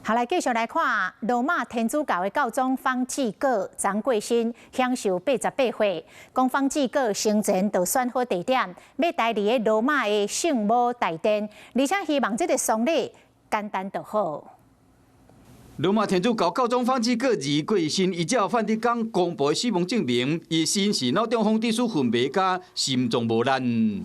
好，來繼續來看羅馬天主教的教宗方濟各昨過身，享壽88歲。講方濟各生前就選好地點，欲待佇个羅馬的聖母大殿，而且希望這个喪禮簡單就好。羅馬天主教教宗方濟各二過身，依照梵蒂岡公布的死亡證明，伊死因是腦中風致使昏迷佮心臟無力。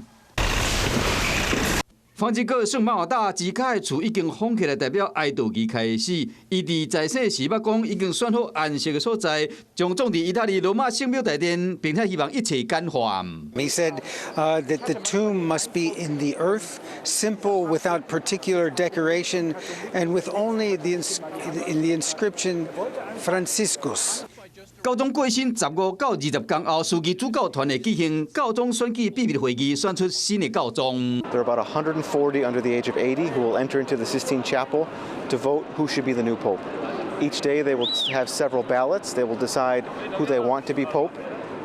方濟各聖馬爾大之跤的厝已經封起來，代表哀悼期開始。伊佇在世時捌講，已經選好安息的所在，將葬佇意大利羅馬聖母大殿，並且希望一切簡化。 He said that the tomb must be in the earth, simple, without particular decoration, and with only the inscription Franciscus. 教宗過身15到20工後，樞機主教團會舉行教宗選舉秘密會議，選出新的教宗。 There are about 140 under the age of 80 who will enter into the Sistine Chapel to vote who should be the new pope. Each day they will have several ballots. They will decide who they want to be pope.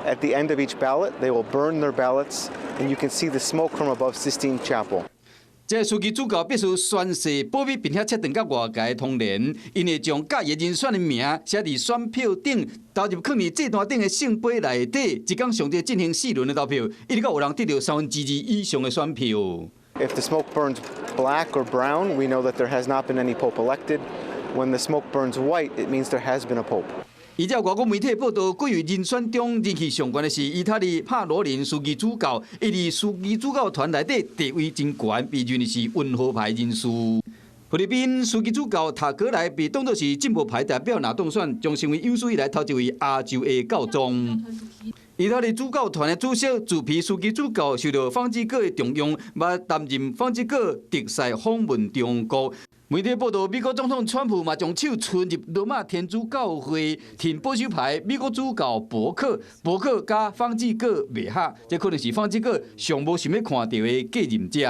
At the end of each ballot, they will burn their ballots, and you can see the smoke from above Sistine Chapel. 這個樞機主教必須宣誓保密，並且切斷佮外界通聯。𪜶會將佮意人選的名寫佇選票頂，投入囥佇祭壇頂的聖杯內底。一工上濟進行四輪的投票，一直到有人得著三分之二以上的選票。 If the smoke burns black or brown, we know that there has not been any pope elected. When the smoke burns white, it means there has been a pope. 依照外國媒體報道，幾位人選中人氣上懸的是意大利帕羅林樞機主教，伊佇樞機主教團內底地位真懸，被認為是溫和派人士。菲律賓樞機主教塔格萊被當作是進步派代表，若當選將成為有史以來頭一位亞洲的教宗。意大利主教團的主席自皮樞機主教受著方濟各的重用，捌擔任方濟各特使訪問中國。媒體報道，美國總統川普嘛將手伸入羅馬天主教會，挺保守派美國主教伯克，伯克佮方濟各袂合，這可能是方濟各上無想欲看著的繼任者。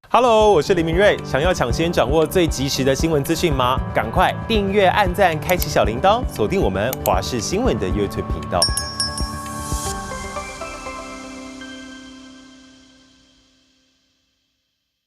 Hello，我是林明睿，想要搶先掌握最及時的新聞資訊嗎？趕快訂閱、按讚、開啟小鈴鐺，鎖定我們華視新聞的 YouTube 頻道。